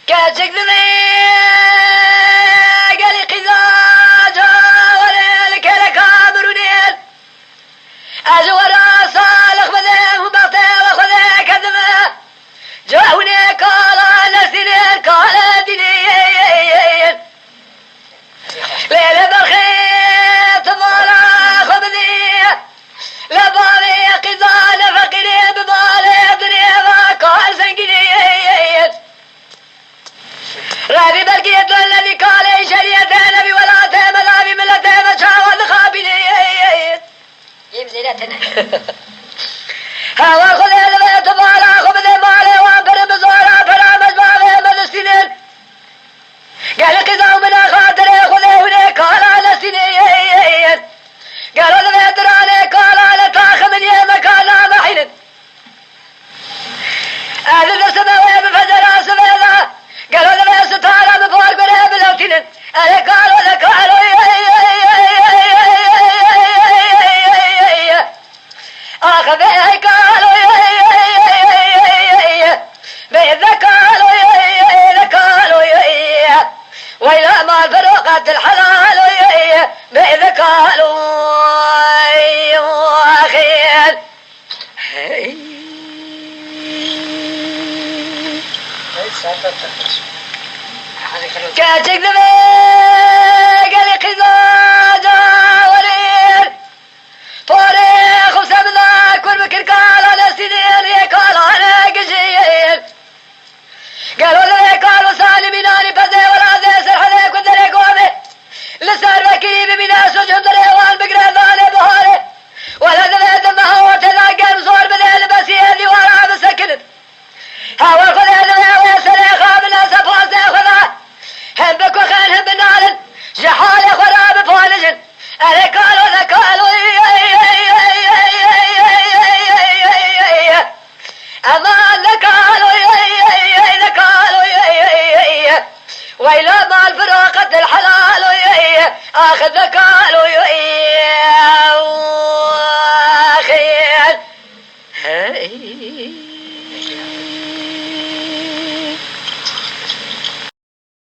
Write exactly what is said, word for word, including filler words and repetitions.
Keçik divê gelî qîza cawerê li keleka mirûnê. Ez ji we re salix bidim û bextê we xwedê kedime. Ca hûnê kala nesînên kala dînê. Lê li berxê tu mala xwe bidî. Li bavê qîza ne feqîrê bi malê dirê ve kar zengînê. Revî belkî tu levî kalê şeriyetê levî welatê me lavî miletê me çawa dixapînê. Yê bi zêre tene. Hewa xwe lê li vê tu mala xwe bidê malê wan pir bi zora pera me ji bavê me distînin. Gelî qîza û min a xatirê Xwedê hûnê kala nesînê yên. Gelo li vê diranê kala li taxi min yê me ka namehînin. Ez li destime wê bi fezera sivê de. Gelo li vê sitara min par gure bilewtînin. Erê kalo de kalo. Ax be kalo. Be de kalo, de kalo. Weyla mal feroqat el helal. Be de kalo. Axir. Keçik divê gelî qîza cawerên. Porê xwe semda kur bi kirkala nesînên yê kalane gijiyên. Gelo li vê kal û salî mînanî pezê welatê serhedê ku derê gomê. Li ser vekirî bimîne suc hundirê wan bigire danê biharê. Wele divê di meha ortê de germ zor bidê li besiyê dîwara bisekinin. Hewa xwe de divê wê serê xwe bine sepasê xwe de. Hem bikuxin hem binarin ji halê xwe re bipanijin. Erê kalo de kalo. Eman de kalo, de kalo. Weyla mal firaqet el helal. Ax de kalo.